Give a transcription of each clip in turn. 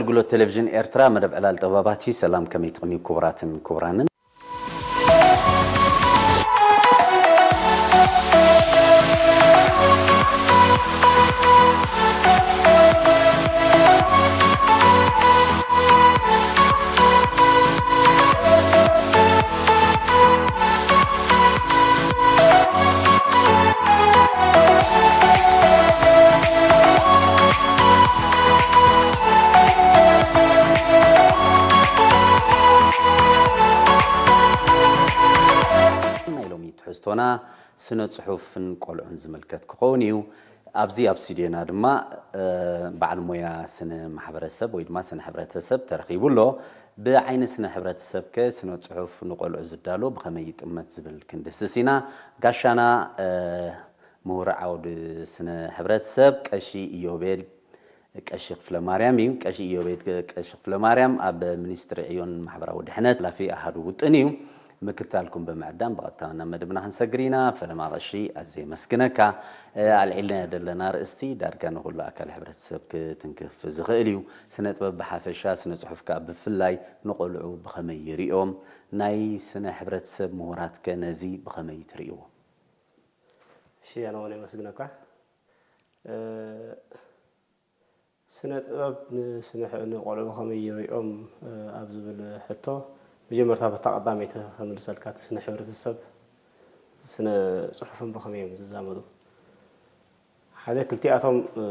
ኣገልግሎት ቴሌቪዥን ኤርትራ መደብ ዕላል ጥበባት እዩ። ሰላም፣ ከመይ ትቕንዩ ክቡራትን ክቡራንን? ናይ ሎሚ ትሕዝቶና ስነ ጽሑፍን ቆልዑን ዝምልከት ክኸውን እዩ። ኣብዚ ኣብ ስቱድዮና ድማ፣ እ፣ በዓል ሞያ ስነ ማሕበረሰብ ወይ ድማ ስነ ሕብረተሰብ ተረኺቡ ኣሎ። ብዓይኒ ስነ ሕብረተሰብ ከ ስነ ጽሑፍ ንቆልዑ ዝዳሎ ብኸመይ ይጥመት ዝብል ክንድህስስ ኢና። ጋሻና፣ እ፣ ምሁር ዓውዲ ስነ ሕብረተሰብ ቀሺ ኢዮቤል ቀሺ ክፍለ ማርያም እዩ። ቀሺ ኢዮቤል ቀሺ ክፍለ ማርያም ኣብ ሚኒስትሪ ዕዮን ማሕበራዊ ድሕነት ሓላፊ ኣሃዱ ውጥን እዩ። ምክትታልኩም ብምዕዳም ብቐጥታ ናብ መደብና ክንሰግር ኢና። ፈለማ ቀሺ፣ ኣዝየ የመስግነካ። እ፣ ኣልዒልናዮ ዘለና ኣርእስቲ ዳርጋ ንኹሉ ኣካል ሕብረተሰብ ክትንክፍ ዝኽእል እዩ። ስነ ጥበብ ብሓፈሻ፣ ስነ ጽሑፍ ከኣ ብፍላይ ንቖልዑ ብኸመይ ይሪኦም? ናይ ስነ ሕብረተሰብ ምሁራት ከ ነዚ ብኸመይ ትርእይዎ? እሺ፣ ኣነ እውን የመስግነካ። እ፣ ስነ ጥበብ ንስነ ሕ-፣ ንቆልዑ ብኸመይ ይሪኦም፣ እ፣ ኣብ ዝብል ሕቶ፣ መጀመርታ በታ ቀዳመይቲ ክምልሰልካ፣ እቲ ስነ ሕብረተሰብ ስነ ጽሑፍን ብኸመይ እዮም ዝዛመዱ? ሓደ ክልቲኣቶም፣ እ፣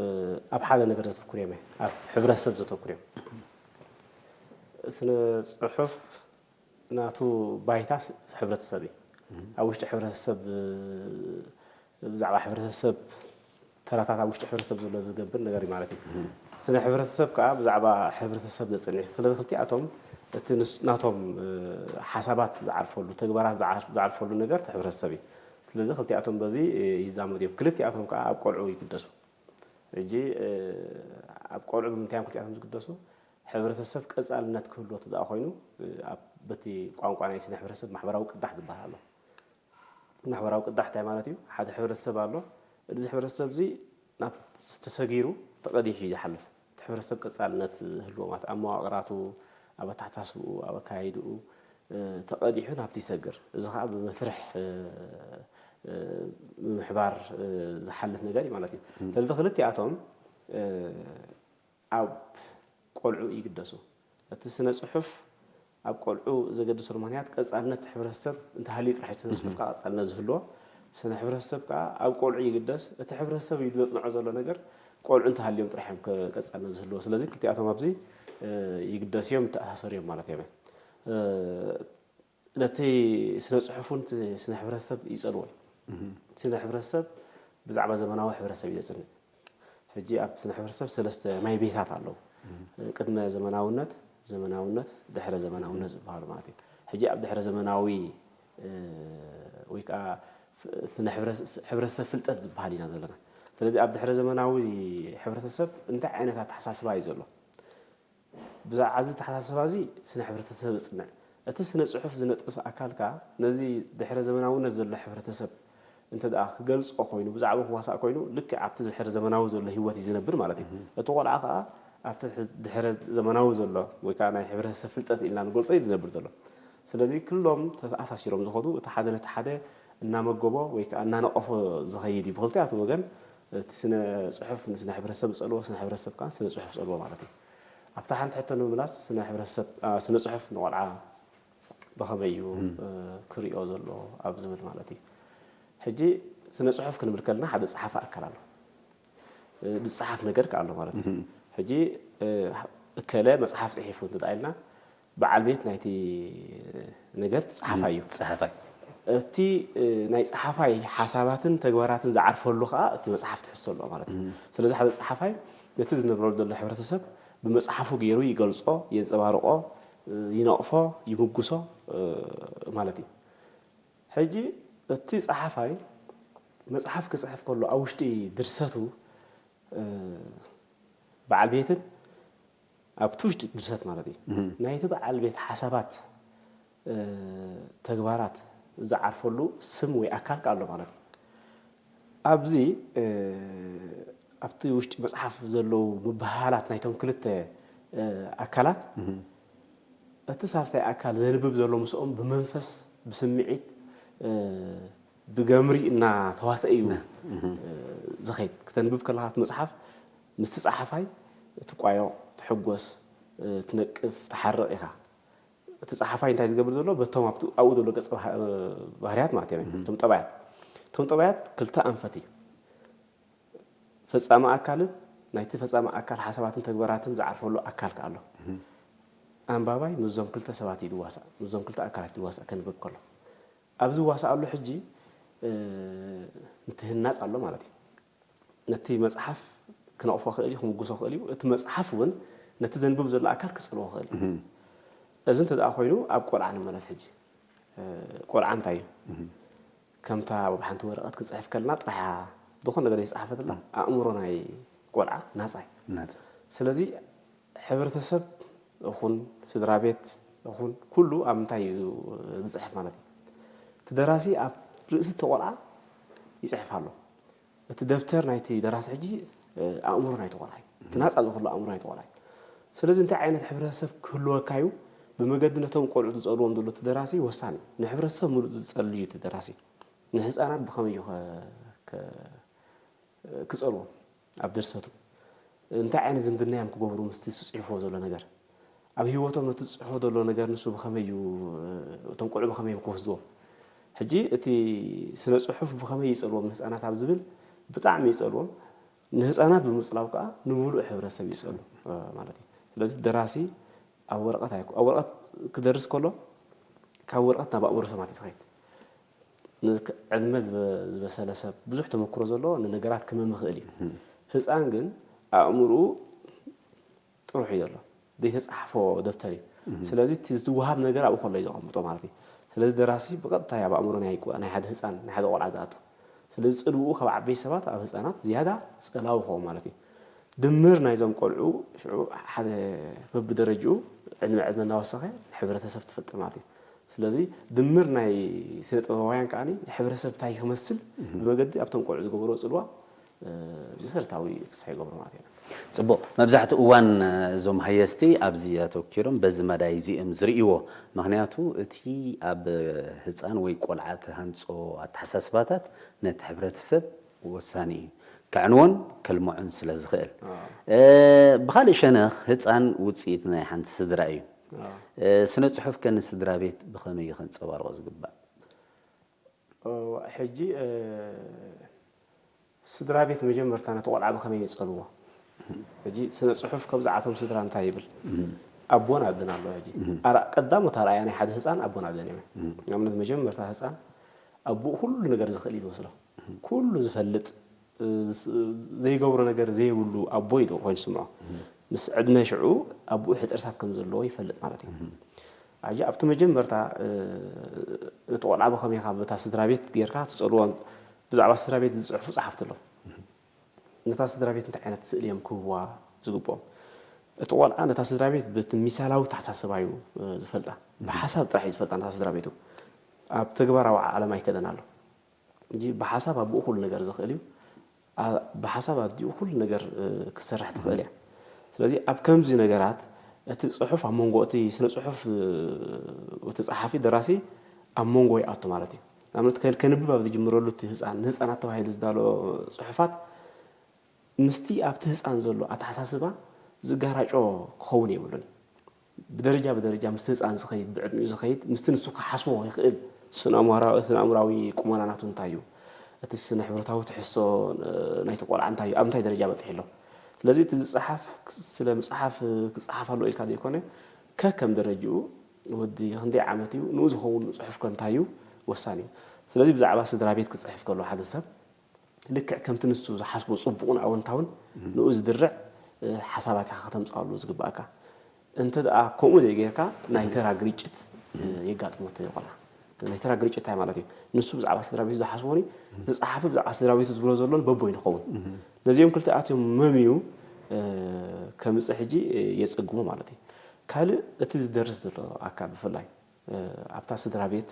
ኣብ ሓደ ነገር ዘተኩር እዮም፣ ኣብ ሕብረተሰብ ዘተኩር እዮም። ስነ ጽሑፍ ናቱ ባይታ ስ-፣ ሕብረተሰብ እዩ። ኣብ ውሽጢ ሕብረተሰብ፣ እ፣ ብዛዕባ ሕብረተሰብ፣ ተራታት ኣብ ውሽጢ ሕብረተሰብ ዘሎ ዝገብር ነገር እዩ ማለት እዩ። ስነ ሕብረተሰብ ከዓ ብዛዕባ ሕብረተሰብ ዘጽንዕ እዩ። ስለዚ ክልቲኣቶም እቲ ንስ-፣ ናቶም፣ እ፣ ሓሳባት ዝዓርፈሉ፣ ተግባራት ዝዓር-፣ ዝዓርፈሉ ነገር እቲ ሕብረተሰብ እዩ። ስለዚ ክልቲኣቶም በዚ፣ እ፣ ይዛመዱ እዮም። ክልቲኣቶም ከዓ ኣብ ቆልዑ ይግደሱ። ሕጂ፣ እ፣ ኣብ ቆልዑ ብምንታይ እዮም ክልቲኣቶም ዝግደሱ? ሕብረተሰብ ቀጻልነት ክህልዎ እንተ ደኣ ኮይኑ፣ እ፣ ኣብ በቲ ቋንቋ ናይ ስነ ሕብረተሰብ ማሕበራዊ ቅዳሕ ዝበሃል ኣሎ። ማሕበራዊ ቅዳሕ እንታይ ማለት እዩ? ሓደ ሕብረተሰብ ኣሎ። እዚ ሕብረተሰብ እዚ ናብ ተሰጊሩ ተቐዲሑ እዩ ዝሓልፍ። እቲ ሕብረተሰብ ቀጻልነት ዝህልዎ ማለት ኣብ መዋቕራቱ፣ ኣብ ኣተሓሳስብኡ፣ ኣብ ኣካያይድኡ፣ እ፣ ተቐዲሑ ናብቲ ይሰግር። እዚ ኸኣ ብመፍርሕ፣ እ፣ እ፣ ምምሕባር፣ እ፣ ዝሓልፍ ነገር እዩ ማለት እዩ። ስለዚ ክልቲኣቶም፣ እ፣ ኣብ ቆልዑ ይግደሱ። እቲ ስነ ጽሑፍ ኣብ ቆልዑ ዘገድሰሉ ምኽንያት ቀጻልነት ሕብረተሰብ እንተሃልዩ ጥራሕ እዩ ስነ ጽሑፍ ከኣ ቀጻልነት ዝህልዎ። ስነ ሕብረተሰብ ከኣ ኣብ ቆልዑ ይግደስ። እቲ ሕብረተሰብ እዩ ዘጽንዖ ዘሎ ነገር ቆልዑ እንተሃልዮም ጥራሕ እዮም ከ-፣ ቀጻልነት ዝህልዎ። ስለዚ ክልቲኣቶም ኣብዚ፣ እ፣ ይግደሱ እዮም፣ ይተኣሳሰሩ እዮም ማለት እዮም። እ፣ ነቲ ስነ ጽሑፍ እውን እቲ ስነ ሕብረተሰብ ይጸልዎ እዩ። ስነ ሕብረተሰብ ብዛዕባ ዘመናዊ ሕብረተሰብ እዩ ዘጽንዕ። ሕጂ ኣብ ስነ ሕብረተሰብ ሰለስተ ናይ ቤታት ኣለዉ። ቅድመ ዘመናውነት፣ ዘመናውነት፣ ድሕረ ዘመናውነት ዝበሃሉ ማለት እዩ። ሕጂ ኣብ ድሕረ ዘመናዊ፣ እ፣ ወይ ከዓ ፍ-፣ ስነ ሕብረ-፣ ሕብረተሰብ ፍልጠት ዝበሃል ኢና ዘለና። ስለዚ ኣብ ድሕረ ዘመናዊ ሕብረተሰብ እንታይ ዓይነት ኣተሓሳስባ እዩ ዘሎ? ብዛዕባ እዚ ኣተሓሳስባ እዚ ስነ ሕብረተሰብ የጽንዕ። እቲ ስነ ጽሑፍ ዝነጥፍ ኣካል ከኣ ነዚ ድሕረ ዘመናውነት ዘሎ ሕብረተሰብ እንተ ደኣ ክገልጾ ኮይኑ፣ ብዛዕባኡ ክዋሳእ ኮይኑ፣ ልክዕ ኣብቲ ድሕረ ዘመናዊ ዘሎ ህይወት እዩ ዝነብር ማለት እዩ። እቲ ቆልዓ ከኣ ኣብቲ ሕ-፣ ድሕረ ዘመናዊ ዘሎ ወይ ከኣ ናይ ሕብረተሰብ ፍልጠት ኢልና ንገልጾ እዩ ዝነብር ዘሎ። ስለዚ ኩሎም ተኣሳሲሮም ዝኸዱ፣ እቲ ሓደ ነቲ ሓደ እናመገቦ ወይ ከኣ እናነቐፎ ዝኸይድ እዩ። ብክልቲኣቱ ወገን እቲ ስነ ጽሑፍ ንስነ ሕብረተሰብ ዝጸልዎ፣ ስነ ሕብረተሰብ ከኣ ስነ ጽሑፍ ዝጸልዎ ማለት እዩ። ኣብታ ሓንቲ ሕቶ ንምምላስ፣ ስነ ሕብረተሰብ፣ ኣ፣ ስነ ጽሑፍ ንቆልዓ ብኸመይ እዩ፣ እ፣ ክርእዮ ዘሎ ኣብ ዝብል ማለት እዩ። ሕጂ ስነ ጽሑፍ ክንብል ከለና ሓደ ጸሓፊ ኣካል ኣሎ። እ፣ ዝጸሓፍ ነገር ከኣ ኣሎ ማለት እዩ። ሕጂ፣ እ፣ እከለ መጽሓፍ ጽሒፉ እንተ ደኣ ኢልና፣ በዓል ቤት ናይቲ ነገር ጸሓፋይ እዩ። ጸሓፋይ። እቲ፣ እ፣ ናይ ጸሓፋይ ሓሳባትን ተግባራትን ዝዓርፈሉ ከኣ እቲ መጽሓፍ ትሕዝቶ ኣለዎ ማለት እዩ። ስለዚ ሓደ ጸሓፋይ ነቲ ዝነብረሉ ዘሎ ሕብረተሰብ ብመጽሓፉ ገይሩ ይገልጾ፣ የንጸባርቖ፣ እ፣ ይነቕፎ፣ ይምጉሶ፣ እ፣ ማለት እዩ። ሕጂ እቲ ጸሓፋይ መጽሓፍ ክጽሕፍ ከሎ ኣብ ውሽጢ ድርሰቱ፣ እ፣ በዓል ቤትን ኣብቲ ውሽጢ ድርሰት ማለት እዩ። ናይቲ በዓል ቤት ሓሳባት፣ እ፣ ተግባራት ዝዓርፈሉ ስም ወይ ኣካል ከኣ ኣሎ ማለት እዩ። ኣብዚ፣ እ፣ ኣብቲ ውሽጢ መጽሓፍ ዘለዉ ምብህሃላት ናይቶም ክልተ ኣካላት እቲ ሳልሳይ ኣካል ዘንብብ ዘሎ ምስኦም ብመንፈስ ብስምዒት ብገምሪ እናተዋሰ እዩ ዝኸይድ። ክተንብብ ከለኻ እቲ መፅሓፍ ምስቲ ፀሓፋይ ትቋየቕ፣ ትሕጎስ፣ ትነቅፍ፣ ትሓርቕ ኢኻ። እቲ ፀሓፋይ እንታይ ዝገብር ዘሎ በቶም ኣብኡ ዘሎ ገፀ ባህርያት ማለት እዮም እቶም ጠባያት እቶም ጠባያት ክልተ ኣንፈት እዩ። ፈፃሚ ኣካልን ናይቲ ፈፃሚ ኣካል ሓሳባትን ተግባራትን ዝዓርፈሉ ኣካል ከኣ ኣሎ። ኣንባባይ ምስዞም ክልተ ሰባት እዩ ዝዋሳእ ምስዞም ክልተ ኣካላት ዝዋሳእ ከንብብ ከሎ ኣብዚ ዋሳእ ኣሎ ሕጂ ምትህናፅ ኣሎ ማለት እዩ። ነቲ መፅሓፍ ክነቕፎ ክእል እዩ ክምጉሶ ክእል እዩ እቲ መፅሓፍ እውን ነቲ ዘንብብ ዘሎ ኣካል ክፀልዎ ክእል እዩ። እዚ እንተ ደኣ ኮይኑ ኣብ ቆልዓ ንመለስ ሕጂ ቆልዓ እንታይ እዩ ከምታ ኣብ ሓንቲ ወረቐት ክንፅሕፍ ከለና ጥራሓ ዝኾነ ነገር ይፅሓፈትላ ኣእምሮ ናይ ቆልዓ ናፃ እዩ። ስለዚ ሕብረተሰብ እኹን ስድራ ቤት እኹን ኩሉ ኣብ ምንታይ እዩ ዝፅሕፍ ማለት እዩ። እቲ ደራሲ ኣብ ርእሲ እቲ ቆልዓ ይፅሕፍ ኣሎ። እቲ ደብተር ናይቲ ደራሲ ሕጂ ኣእምሮ ናይቲ ቆልዓ እዩ። እቲ ናፃ ዝኽሉ ኣእምሮ ናይቲ ቆልዓ እዩ። ስለዚ እንታይ ዓይነት ሕብረተሰብ ክህልወካ እዩ ብመገዲ ነቶም ቆልዑ ዝፀልዎም ዘሎ እቲ ደራሲ ወሳኒ እዩ። ንሕብረተሰብ ምሉእ ዝፀሊ እዩ እቲ ደራሲ። ንህፃናት ብኸመይ እዩ ክፀልዎም ኣብ ድርሰቱ እንታይ ዓይነት ዝምድና እዮም ክገብሩ ምስቲ ዝፅሕፍዎ ዘሎ ነገር ኣብ ህይወቶም ነቲ ዝፅሕፎ ዘሎ ነገር ንሱ ብኸመይ እዩ እቶም ቆልዑ ብኸመይ እዮም ክወስድዎ ሕጂ እቲ ስነ ፅሑፍ ብኸመይ ይፀልዎም ንህፃናት ኣብ ዝብል ብጣዕሚ ይፀልዎም ንህፃናት ብምፅላው ከዓ ንምሉእ ሕብረተሰብ ይፀሉ ማለት እዩ ስለዚ ደራሲ ኣብ ወረቐት ኣይኮ ኣብ ወረቐት ክደርስ ከሎ ካብ ወረቐት ናብ ኣእምሮ ሰማት እዩ ዝኸይድ ዕድመ ዝበሰለ ሰብ ብዙሕ ተመክሮ ዘለዎ ንነገራት ክምም ይኽእል እዩ። ህፃን ግን ኣእምርኡ ጥሩሕ እዩ ዘሎ ዘይተፃሕፎ ደብተር እዩ። ስለዚ እቲ ዝወሃብ ነገር ኣብኡ ከሎ እዩ ዘቐምጦ ማለት እዩ። ስለዚ ደራሲ ብቐጥታ ኣብ ኣእምሮ ናይ ሓደ ህፃን ናይ ሓደ ቆልዓ ዝኣቱ። ስለዚ ፅልውኡ ካብ ዓበይቲ ሰባት ኣብ ህፃናት ዝያዳ ፀላዊ ክኸውን ማለት እዩ። ድምር ናይዞም ቆልዑ ሽዑ ሓደ በብደረጅኡ ዕድመ ዕድመ እናወሰኸ ንሕብረተሰብ ትፈጥር ማለት እዩ። ስለዚ ድምር ናይ ስነ ጥበባውያን ከዓኒ ንሕብረተሰብ እንታይ ክመስል ብመገዲ ኣብቶም ቆልዑ ዝገብርዎ ፅልዋ መሰረታዊ ክሳይ ይገብሩ ማለት እዩ። ፅቡቕ መብዛሕትኡ እዋን እዞም ሃየስቲ ኣብዚ ኣተኪሮም በዚ መዳይ እዚኦም ዝርእይዎ ምክንያቱ እቲ ኣብ ህፃን ወይ ቆልዓ ትሃንፆ ኣተሓሳስባታት ነቲ ሕብረተሰብ ወሳኒ እዩ። ከዕንዎን ከልምዖን ስለ ዝኽእል። ብኻልእ ሸነኽ ህፃን ውፅኢት ናይ ሓንቲ ስድራ እዩ። ስነ ፅሑፍ ከ ንስድራ ቤት ብኸመይ እዩ ከንፀባርቆ ዝግባእ? ሕጂ ስድራ ቤት መጀመርታ ነቲ ቆልዓ ብኸመይ ይፀልዎ? ሕጂ ስነ ፅሑፍ ከብዝዓቶም ስድራ እንታይ ይብል? ኣቦን ኣደን ኣሎ። ሕጂ ቀዳሞት ኣርኣያ ናይ ሓደ ህፃን ኣቦን ኣደን እዮም። ንኣብነት መጀመርታ ህፃን ኣቦኡ ኩሉ ነገር ዝኽእል እዩ ዝመስሎ። ኩሉ ዝፈልጥ ዘይገብሮ ነገር ዘይብሉ ኣቦ እዩ ኮይኑ ዝስምዖ። ምስ ዕድመ ሽዑ ኣቦኡ ሕፅርታት ከም ዘለዎ ይፈልጥ ማለት እዩ። ሕጂ ኣብቲ መጀመርታ ነቲ ቆልዓ ብኸመይ ካብ እታ ስድራ ቤት ጌርካ ትፀልዎ ብዛዕባ ስድራ ቤት ዝፅሕፉ ፀሓፍቲ ኣለዉ። ነታ ስድራ ቤት እንታይ ዓይነት ስእሊ እዮም ክህብዋ ዝግብኦም? እቲ ቆልዓ ነታ ስድራ ቤት በቲ ሚሳላዊ ተሓሳስባ እዩ ዝፈልጣ። ብሓሳብ ጥራሕ እዩ ዝፈልጣ ነታ ስድራ ቤቱ። ኣብ ተግባራዊ ዓለም ኣይከደን ኣሎ። እንጂ ብሓሳብ ኣቦኡ ኩሉ ነገር ዝኽእል እዩ። ብሓሳብ ኣዲኡ ኩሉ ነገር ክሰርሕ ትኽእል እያ። ስለዚ ኣብ ከምዚ ነገራት እቲ ፅሑፍ ኣብ መንጎ እቲ ስነ ፅሑፍ እቲ ፀሓፊ ደራሲ ኣብ መንጎ ይኣቱ ማለት እዩ። ንኣብነት ከንብብ ኣብ ዝጅምረሉ እቲ ህፃን ንህፃናት ተባሂሉ ዝዳሎ ፅሑፋት ምስቲ ኣብቲ ህፃን ዘሎ ኣተሓሳስባ ዝጋራጮ ክኸውን የብሉን። ብደረጃ ብደረጃ ምስቲ ህፃን ዝኸይድ ብዕድሚኡ ዝኸይድ ምስቲ ንሱ ክሓስቦ ይኽእል ስነ ኣእምራዊ ቁመና ናቱ እንታይ እዩ እቲ ስነ ሕብረታዊ ትሕዝቶ ናይቲ ቆልዓ እንታይ እዩ ኣብ እንታይ ደረጃ በፂሑ ኣሎ ስለዚ እቲ ዝፀሓፍ ስለ ምፅሓፍ ክፀሓፍ ኣሎ ኢልካ ዘይኮነ ከከም ደረጅኡ ወዲ ክንደይ ዓመት እዩ ንኡ ዝኸውን ፅሑፍ ከ እንታይ እዩ ወሳኒ እዩ ስለዚ ብዛዕባ ስድራ ቤት ክፅሕፍ ከሎ ሓደ ሰብ ልክዕ ከምቲ ንሱ ዝሓስቦ ጽቡቕን ኣወንታውን ንኡ ዝድርዕ ሓሳባት ኢኻ ከተምጽኣሉ ዝግብኣካ። እንተ ደኣ ከምኡ ዘይጌርካ ናይ ተራ ግርጭት የጋጥሞ እቲ ቆልዓ። ናይ ተራ ግርጭት እንታይ ማለት እዩ? ንሱ ብዛዕባ ስድራ ቤቱ ዝሓስቦን ዝጸሓፊ ብዛዕባ ስድራ ቤቱ ዝብሎ ዘሎን በቦይኑ ይኸውን። ነዚኦም ክልቲኣትዮም መምዩ ከምጽእ ሕጂ የጸግሞ ማለት እዩ። ካልእ እቲ ዝደርስ ዘሎ ኣካል ብፍላይ ኣብታ ስድራ ቤት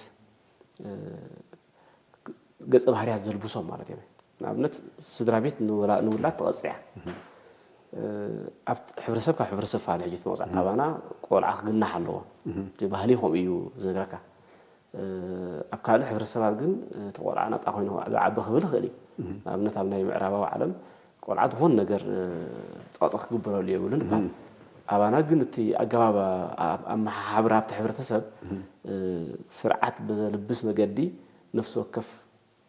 ገፀ ባህርያት ዘልብሶም ማለት እዮም። ንኣብነት ስድራ ቤት ንውላድ ትቐፅዕ እያ። ኣብ ሕብረተሰብ ካብ ሕብረተሰብ ፋለ ሕጂ ትመውፃእ ኣባና ቆልዓ ክግናሕ ኣለዎ። እቲ ባህሊ ከምኡ እዩ ዝነግረካ። ኣብ ካልእ ሕብረተሰባት ግን እቲ ቆልዓ ናፃ ኮይኑ ዝዓቢ ክብል ይኽእል እዩ። ንኣብነት ኣብ ናይ ምዕራባዊ ዓለም ቆልዓ ዝኾን ነገር ፀቕጢ ክግበረሉ የብሉን ይባል። ኣባና ግን እቲ ኣገባብ ኣመሓሓብራ ኣብቲ ሕብረተሰብ ስርዓት ብዘልብስ መገዲ ነፍሲ ወከፍ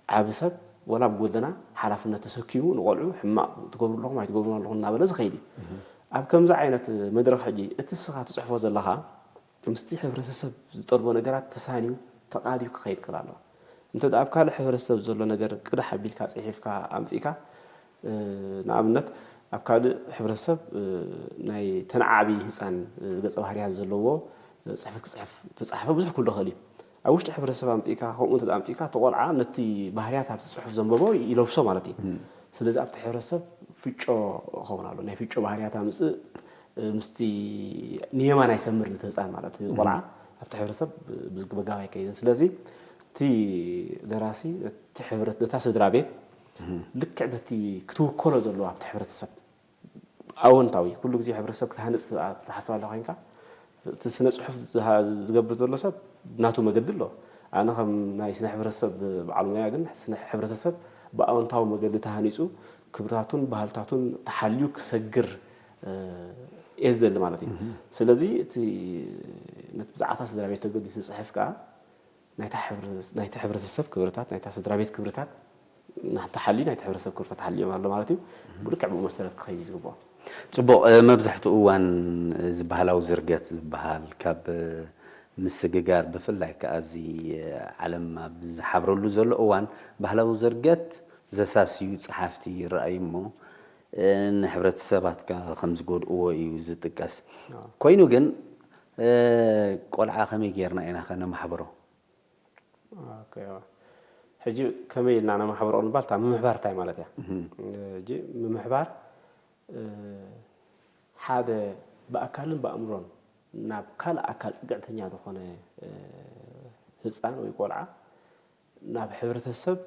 ዓቢ ሰብ ወላ ኣብ ጎደና ሓላፍነት ተሰኪሙ ንቆልዑ ሕማቕ ትገብሩ ኣለኹም ኣይትገብሩን ኣለኹም እናበለ ዝኸይድ እዩ። ኣብ ከምዚ ዓይነት መድረኽ ሕጂ እቲ ንስኻ ትፅሕፎ ዘለኻ ምስቲ ሕብረተሰብ ዝጠልቦ ነገራት ተሳንዩ ተቓድዩ ክኸይድ ክእል ኣለዎ። እንተ ደኣ ኣብ ካልእ ሕብረተሰብ ዘሎ ነገር ቅዳሕ ኣቢልካ ፅሒፍካ ኣምፂእካ ንኣብነት ኣብ ካልእ ሕብረተሰብ ናይ ተን ዓብዪ ህፃን ገፀ ባህርያት ዘለዎ ፅሕፈት ክፅሕፍ ተፃሕፈ ብዙሕ ክህሉ ይኽእል እዩ። ኣብ ውሽጢ ሕብረተሰብ ኣምፂእካ ከምኡ እንተ ኣምፂእካ እቲ ቆልዓ ነቲ ባህርያት ኣብቲ ፅሑፍ ዘንበቦ ይለብሶ ማለት እዩ። ስለዚ ኣብቲ ሕብረተሰብ ፍጮ ክኸውን ኣሎ ናይ ፍጮ ባህርያት ኣምፅእ ምስቲ ንየማን ኣይሰምር ነቲ ህፃን ማለት እዩ። ቆልዓ ኣብቲ ሕብረተሰብ ብዝግበጋብ ኣይከይድን። ስለዚ እቲ ደራሲ ነቲ ሕብረት ነታ ስድራ ቤት ልክዕ ነቲ ክትውከሎ ዘለዎ ኣብቲ ሕብረተሰብ ኣወንታዊ ኩሉ ግዜ ሕብረተሰብ ክትሃንፅ ትሓስብ ኣለ ኮይንካ እቲ ስነ ፅሑፍ ዝገብር ዘሎ ሰብ ናቱ መገዲ ኣሎ። ኣነ ከም ናይ ስነ ሕብረተሰብ በዓል ሞያ ግን ስነ ሕብረተሰብ ብኣወንታዊ መገዲ ተሃኒፁ ክብርታቱን ባህልታቱን ተሓልዩ ክሰግር እየ ዝደሊ ማለት እዩ። ስለዚ እቲ ነቲ ብዛዕታ ስድራ ቤት ተገዲሱ ዝፅሕፍ ከዓ ናይቲ ሕብረተሰብ ክብርታት ናይታ ስድራ ቤት ክብርታት ናንተ ሓልዩ ናይቲ ሕብረተሰብ ክብርታት ሓልዮም ኣሎ ማለት እዩ። ብልክዕ ብኡ መሰረት ክኸይድ እዩ ዝግብኦ። ፅቡቕ። መብዛሕትኡ እዋን እዚ ባህላዊ ዝርገት ዝበሃል ካብ ምስግጋር ብፍላይ ከዓ እዚ ዓለም ኣብ ዝሓብረሉ ዘሎ እዋን ባህላዊ ዝርገት ዘሳስዩ ፀሓፍቲ ይረኣዩ እሞ ንሕብረተሰባት ከም ዝጎድእዎ እዩ ዝጥቀስ። ኮይኑ ግን ቆልዓ ከመይ ጌርና ኢና ከነማሕብሮ? ሕጂ ከመይ ኢልና ነማሕብሮ ንባል እታ ምምሕባር እንታይ ማለት እያ? ሕጂ ምምሕባር ሓደ ብኣካልን ብኣእምሮን ናብ ካልእ ኣካል ፅግዕተኛ ዝኾነ ህፃን ወይ ቆልዓ ናብ ሕብረተሰብ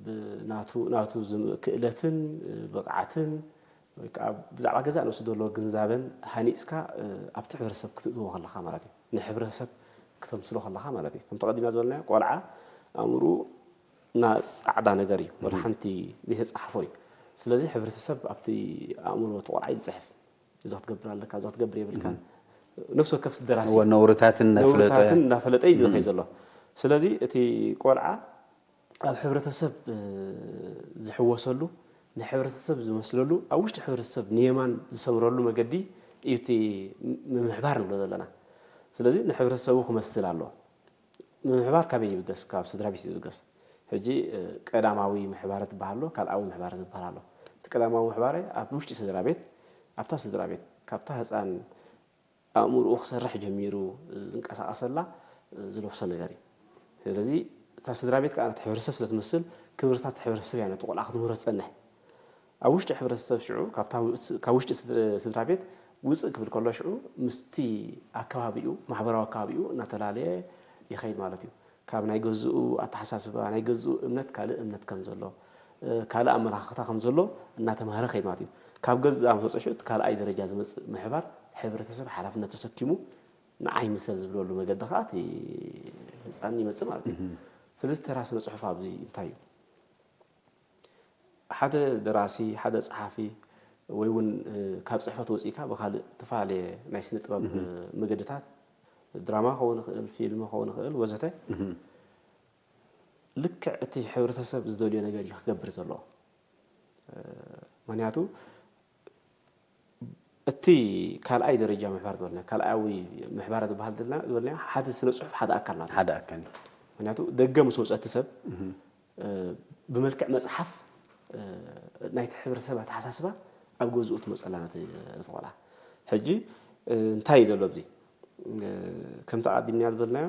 ብናቱ ናቱ ክእለትን ብቕዓትን ወይ ከዓ ብዛዕባ ገዛእ ነብሱ ዘለዎ ግንዛበን ሃኒፅካ ኣብቲ ሕብረተሰብ ክትእትዎ ከለካ ማለት እዩ። ንሕብረተሰብ ክተምስሎ ከለካ ማለት እዩ። ከምቲ ቀዲምና ዝበልናዮ ቆልዓ ኣእምርኡ እና ፃዕዳ ነገር እዩ። ወላ ሓንቲ ዘይተፃሓፎ እዩ። ስለዚ ሕብረተሰብ ኣብቲ ኣእምሮ እቲ ቆልዓ እዩ ዝፅሕፍ። እዚ ክትገብር ኣለካ፣ እዚ ክትገብር የብልካን። ነፍሲ ወከፍ ደራሲ እወ፣ ነውርታትን ነፍለጠ። ነውርታትን እናፈለጠ እዩ ዝኸይ ዘሎ። ስለዚ እቲ ቆልዓ ኣብ ሕብረተሰብ ዝሕወሰሉ ንሕብረተሰብ ዝመስለሉ ኣብ ውሽጢ ሕብረተሰብ ንየማን ዝሰምረሉ መገዲ እዩ እቲ ምምሕባር ንብሎ ዘለና። ስለዚ ንሕብረተሰቡ ክመስል ኣለዎ። ምምሕባር ካበይ ይብገስ? ካብ ስድራ ቤት ይብገስ። ሕጂ ቀዳማዊ ምሕባረ ትበሃል ኣሎ፣ ካልኣዊ ምሕባረ ዝበሃል ኣሎ። እቲ ቀዳማዊ ምሕባረ ኣብ ውሽጢ ስድራ ቤት ኣብታ ስድራ ቤት ካብታ ህፃን ኣእምርኡ ክሰርሕ ጀሚሩ ዝንቀሳቐሰላ ዝለብሶ ነገር እዩ። ስለዚ እታ ስድራ ቤት ከዓ ነቲ ሕብረተሰብ ስለትመስል ክብርታት ሕብረተሰብ እያ ነቲ ቆልዓ ክትምህሮ ትፀንሕ። ኣብ ውሽጢ ሕብረተሰብ ሽዑ ካብ ውሽጢ ስድራ ቤት ውፅእ ክብል ከሎ ሽዑ ምስቲ ኣከባቢኡ ማሕበራዊ ኣከባቢኡ እናተላለየ ይኸይድ ማለት እዩ። ካብ ናይ ገዝኡ ኣተሓሳስባ ናይ ገዝኡ እምነት ካልእ እምነት ከም ዘሎ ካልእ ኣመለኻኽታ ከም ዘሎ እናተምሃረ ከይድ ማለት እዩ። ካብ ገዝ ዝኣመፀ ሽዑ እቲ ካልኣይ ደረጃ ዝመፅእ ምሕባር ሕብረተሰብ ሓላፍነት ተሰኪሙ ንዓይ ምሰል ዝብለሉ መገዲ ከዓ እቲ ህፃን ይመፅእ ማለት እዩ። ስለዚ ተራ ስነ ፅሑፍ ኣብዚ እንታይ እዩ? ሓደ ደራሲ ሓደ ፀሓፊ ወይ እውን ካብ ፅሕፈት ወፂእካ ብካልእ ተፈላለየ ናይ ስነ ጥበብ መገድታት ድራማ ክኸውን ይኽእል፣ ፊልም ክኸውን ይኽእል ወዘተ ልክዕ እቲ ሕብረተሰብ ዝደልዮ ነገር እዩ ክገብር ዘለዎ። ምክንያቱ እቲ ካልኣይ ደረጃ ምሕባር ዝበልና ካልኣዊ ምሕባር ዝበሃል ዘለና ዝበልና ሓደ ስነ ፅሑፍ ሓደ ኣካል ናት ሓደ ኣካል እዩ። ምክንያቱ ደገ ምስ ወፀ እቲ ሰብ ብመልክዕ መፅሓፍ ናይቲ ሕብረተሰብ ኣተሓሳስባ ኣብ ገዝኡ ትመፀላ ነቲ ቆልዓ። ሕጂ እንታይ እዩ ዘሎ ኣብዚ ከምቲ ኣቀዲምና ዝበልናዮ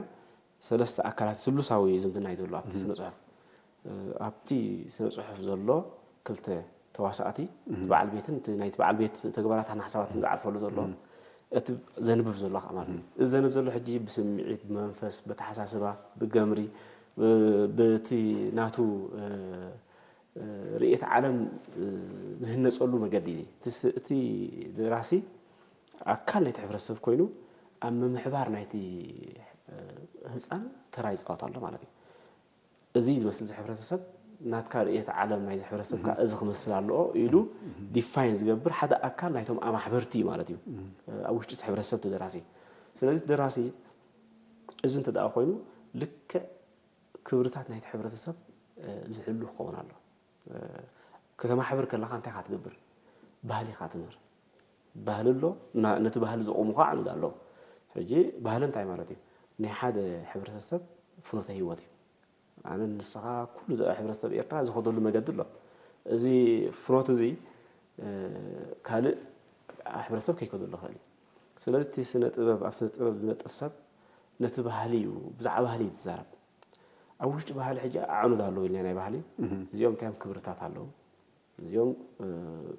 ሰለስተ ኣካላት ስሉሳዊ ዝምድና እዩ ዘሎ ኣብቲ ስነ ፅሑፍ። ኣብቲ ስነ ፅሑፍ ዘሎ ክልተ ተዋሳእቲ እቲ በዓል ቤትን እቲ ናይቲ በዓል ቤት ተግባራትን ሓሳባትን ዝዓርፈሉ ዘሎ እቲ ዘንብብ ዘሎ ከዓ ማለት እዩ። እዚ ዘንብ ዘሎ ሕጂ ብስምዒት፣ ብመንፈስ፣ ብተሓሳስባ፣ ብገምሪ፣ ብቲ ናቱ ርእየት ዓለም ዝህነፀሉ መገዲ እዩ። እቲ ደራሲ ኣካል ናይቲ ሕብረተሰብ ኮይኑ ኣብ ምምሕባር ናይቲ ህፃን ተራ ይፃወት ኣሎ ማለት እዩ። እዚ ዝመስል እዚ ሕብረተሰብ ናትካ ርእየት ዓለም ናይዚ ሕብረተሰብ ከዓ እዚ ክመስል ኣለዎ ኢሉ ዲፋይን ዝገብር ሓደ ኣካል ናይቶም ኣማሕበርቲ እዩ ማለት እዩ ኣብ ውሽጢ እቲ ሕብረተሰብ እቲ ደራሲ። ስለዚ ደራሲ እዚ እንተ ደኣ ኮይኑ ልክዕ ክብርታት ናይቲ ሕብረተሰብ ዝሕሉ ክኸውን ኣሎ። ከተማሕብር ከለኻ እንታይ ኢኻ ትገብር? ባህሊ ኢኻ ትምህር። ባህሊ ኣሎ፣ ነቲ ባህሊ ዘቑሙ ከዓ ኣዕኑድ ኣለዉ። ሕጂ ባህሊ እንታይ ማለት እዩ? ናይ ሓደ ሕብረተሰብ ፍኖተ ህይወት እዩ። ኣነ ንስኻ ኩሉ ሕብረተሰብ ኤርትራ ዝኸደሉ መገዲ ኣሎ። እዚ ፍኖት እዚ ካልእ ሕብረተሰብ ከይከደሉ ይኽእል እዩ። ስለዚ እቲ ስነ ጥበብ ኣብ ስነ ጥበብ ዝነጥፍ ሰብ ነቲ ባህሊ እዩ ብዛዕባ ባህሊ እዩ ዝዛረብ። ኣብ ውሽጢ ባህሊ ሕጂ ኣዕኑድ ኣለዉ ኢልና ናይ ባህሊ እዚኦም እንታይ እዮም ክብርታት ኣለዉ እዚኦም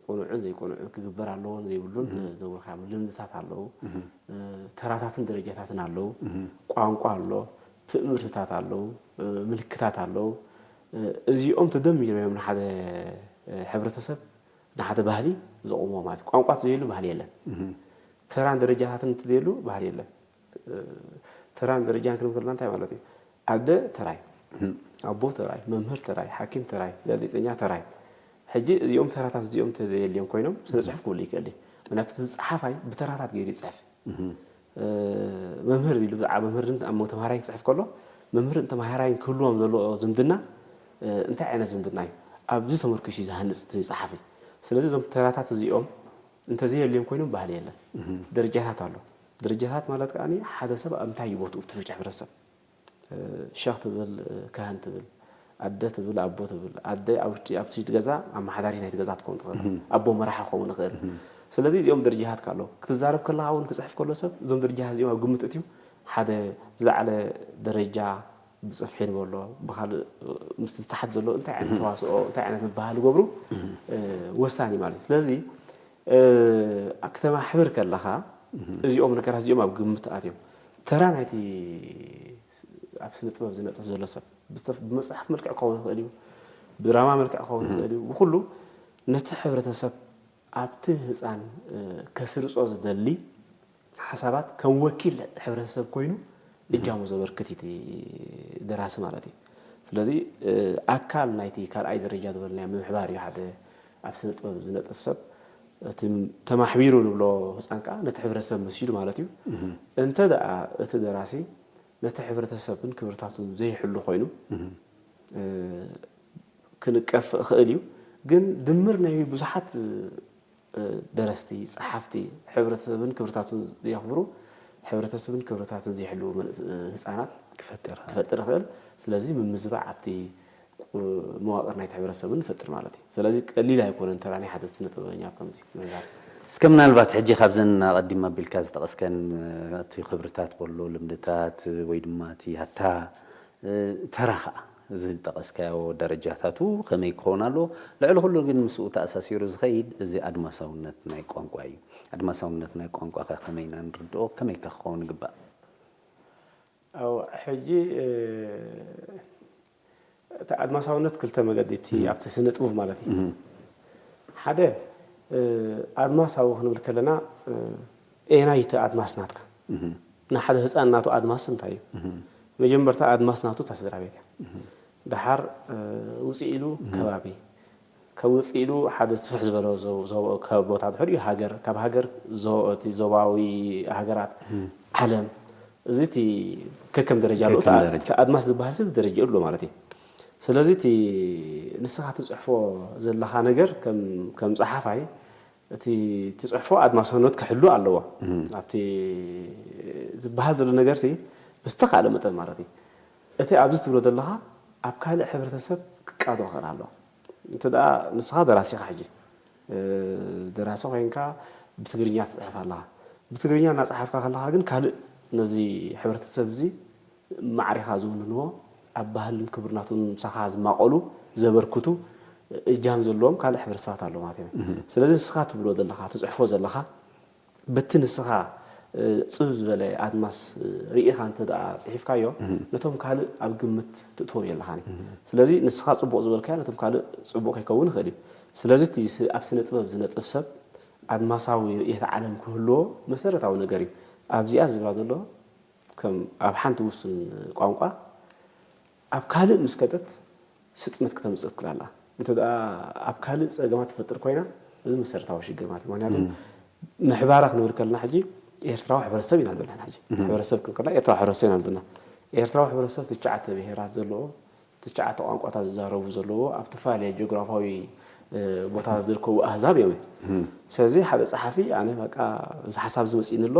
ቅኑዕን ዘይቅኑዕን ክግበር ኣለዎን ዘይብሉን ዘውርካም ልምድታት ኣለዉ። ተራታትን ደረጃታትን ኣለዉ። ቋንቋ ኣሎ፣ ትእምርትታት ኣለዉ፣ ምልክታት ኣለዉ። እዚኦም ተደሚሮም እዮም ንሓደ ሕብረተሰብ ንሓደ ባህሊ ዘቑምዎ ማለት እዩ። ቋንቋ ዘይብሉ ባህሊ የለን። ተራን ደረጃታትን እንተዘየሉ ባህሊ የለን። ተራን ደረጃን ክንብል ከለና እንታይ ማለት እዩ? ኣደ ተራይ፣ ኣቦ ተራይ፣ መምህር ተራይ፣ ሓኪም ተራይ፣ ጋዜጠኛ ተራይ። ሕጂ እዚኦም ተራታት እዚኦም ተዘየልዮም ኮይኖም ስነ ፅሑፍ ክህሉ ይክእል እዩ። ምክንያቱ እቲ ፀሓፋይ ብተራታት ገይሩ ይፅሕፍ። መምህር ኢሉ ብዛዕባ መምህርን ተምሃራይን ክፅሕፍ ከሎ መምህርን ተምሃራይን ክህልዎም ዘለዎ ዝምድና እንታይ ዓይነት ዝምድና እዩ? ኣብዚ ተመርኪሱ እዩ ዝሃንፅ እቲ ፀሓፊ። ስለዚ እዞም ተራታት እዚኦም እንተዘየልዮም ኮይኖም ባህሊ የለን። ደረጃታት ኣሎ። ደረጃታት ማለት ከዓ ሓደ ሰብ ኣብ እንታይ እዩ ቦትኡ ብትፍጭ ሕብረተሰብ ሸኽ ትብል ካህን ትብል ኣደ ትብል ኣቦ ትብል ኣደ ኣብቲ ገዛ ኣመሓዳሪ ናይቲ ገዛ ትኸውን ትኽእል ኣቦ መራሒ ክኸውን ይኽእል። ስለዚ እዚኦም ደረጃታት ኣሎ። ክትዛረብ ከለካ እውን ክፅሕፍ ከሎ ሰብ እዞም ደረጃታት እዚኦም ኣብ ግምት እትዩ ሓደ ዝለዓለ ደረጃ ብፅፍሒ ንበሎ ብካልእ ምስ ዝተሓት ዘሎ እንታይ ዓይነት ተዋስኦ እንታይ ዓይነት ምባሃል ይገብሩ ወሳኒ ማለት እዩ። ስለዚ ክተማሕብር ከለኻ እዚኦም ነገራት እዚኦም ኣብ ግምት ኣትዮም ተራ ናይቲ ኣብ ስነ ጥበብ ዝነጥፍ ዘሎ ሰብ ብመፅሓፍ መልክዕ ክኸውን ይኽእል እዩ፣ ብድራማ መልክዕ ክኸውን ይኽእል እዩ። ብኩሉ ነቲ ሕብረተሰብ ኣብቲ ህፃን ከስርፆ ዝደሊ ሓሳባት ከም ወኪል ሕብረተሰብ ኮይኑ እጃሙ ዘበርክት እቲ ደራሲ ማለት እዩ። ስለዚ ኣካል ናይቲ ካልኣይ ደረጃ ዝበልናዮ ምምሕባር እዩ ሓደ ኣብ ስነ ጥበብ ዝነጥፍ ሰብ እቲ ተማሕቢሩ ንብሎ ህፃን ከዓ ነቲ ሕብረተሰብ መሲሉ ማለት እዩ። እንተ ደኣ እቲ ደራሲ ነቲ ሕብረተሰብን ክብርታቱን ዘይሕሉ ኮይኑ ክንቀፍ እኽእል እዩ። ግን ድምር ናይ ብዙሓት ደረስቲ፣ ጸሓፍቲ፣ ሕብረተሰብን ክብርታቱን ዘየኽብሩ፣ ሕብረተሰብን ክብርታትን ዘይሕልዉ ህጻናት ክፈጥር ይኽእል። ስለዚ ምምዝባዕ ኣብቲ መዋቕር ናይቲ ሕብረተሰብ እውን ንፈጥር ማለት እዩ። ስለዚ ቀሊል ኣይኮነን ተራ ናይ ሓደ ስነ ጥበበኛ ኣብ ከምዚ ምንባር። እስከ ምናልባት ሕጂ ካብዘን ኣቐዲም ኣቢልካ ዝጠቐስከን እቲ ክብርታት በሎ ልምድታት ወይ ድማ እቲ ኣታ ተራ ኸዓ እዚ ዝጠቐስካዮ ደረጃታቱ ከመይ ክኸውን ኣለዎ? ልዕሊ ኩሉ ግን ምስኡ ተኣሳሲሩ ዝኸይድ እዚ ኣድማሳውነት ናይ ቋንቋ እዩ። ኣድማሳውነት ናይ ቋንቋ ከ ከመይ ኢና ንርድኦ? ከመይ ከ ክኸውን ይግባእ? ኣው ሕጂ እቲ ኣድማሳውነት ክልተ መገዲ ኣብቲ ኣብቲ ስነ ጥቡብ ማለት እዩ። ሓደ ኣድማሳዊ ክንብል ከለና ኤናይ እቲ ኣድማስ ናትካ ንሓደ ህፃን ናቱ ኣድማስ እንታይ እዩ? መጀመርታ ኣድማስ ናቱ እታ ስድራ ቤት እያ። ደሓር ውፅእ ኢሉ ከባቢ ካብ ውፅእ ኢሉ ሓደ ስፍሕ ዝበለ ቦታ ድሕሪኡ ሃገር ካብ ሃገር እቲ ዞባዊ ሃገራት ዓለም እዚ እቲ ከከም ደረጃ ኣለዎ። እቲ ኣድማስ ዝበሃል ሰብ ደረጃ ኣሎ ማለት እዩ። ስለዚ እቲ ንስኻ ትፅሕፎ ዘለኻ ነገር ከም ፀሓፋይ እቲ ትፅሕፎ ኣድማሳውነት ክሕሉ ኣለዎ። ኣብቲ ዝበሃል ዘሎ ነገር ዝተኻእለ መጠን ማለት እዩ። እቲ ኣብዚ ትብሎ ዘለኻ ኣብ ካልእ ሕብረተሰብ ክቃዶ ክኽእል ኣለዎ። እንተ ደኣ ንስኻ ደራሲ ኢኻ ሕጂ ደራሲ ኮይንካ ብትግርኛ ትፅሕፍ ኣለኻ። ብትግርኛ እናፀሓፍካ ከለኻ ግን ካልእ ነዚ ሕብረተሰብ እዚ ማዕሪኻ ዝውንንዎ ኣብ ባህልን ክብርናቱን ምሳኻ ዝማቐሉ ዘበርክቱ እጃም ዘለዎም ካልእ ሕብረተሰባት ኣለዉ ማለት እዮም። ስለዚ ንስኻ ትብሎ ዘለኻ ትፅሕፎ ዘለኻ በቲ ንስኻ ጽብ ዝበለ ኣድማስ ርኢኻ እንተ ደኣ ጽሒፍካዮ፣ ነቶም ካልእ ኣብ ግምት ትእትዎም የለኻን። ስለዚ ንስኻ ጽቡቕ ዝበልካዮ ነቶም ካልእ ጽቡቕ ከይከውን ይኽእል እዩ። ስለዚ እቲ ስ-፣ ኣብ ስነ ጥበብ ዝነጥፍ ሰብ ኣድማሳዊ ርእየተ ዓለም ክህልዎ መሰረታዊ ነገር እዩ። ኣብዚኣ ዝብላ ዘሎ ከም ኣብ ሓንቲ ውሱን ቋንቋ ኣብ ካልእ ምስ ከደት ስጥመት ክተምጽእ ትኽእል ኣላ። እንተ ደኣ ኣብ ካልእ ጸገማት ትፈጥር ኮይና፣ እዚ መሰረታዊ ሽግር ማለት እዩ። ምኽንያቱ ምሕባራ ክንብል ከለና ሕጂ ኤርትራዊ ሕብረተሰብ ኢና ንብል ንሕና ሕጂ። ሕብረተሰብ ክንብል ከለና ኤርትራዊ ሕብረተሰብ ኢና ንብል። ኤርትራዊ ሕብረተሰብ ትሽዓተ ብሄራት ዘለዎ፣ ትሽዓተ ቋንቋታት ዝዛረቡ ዘለዎ፣ ኣብ ዝተፈላለየ ጂኦግራፋዊ፣ እ፣ ቦታታት ዝርከቡ ኣህዛብ እዮም። ስለዚ ሓደ ጸሓፊ ኣነ በቃ እዚ ሓሳብ እዚ መጺእኒ ኣሎ፣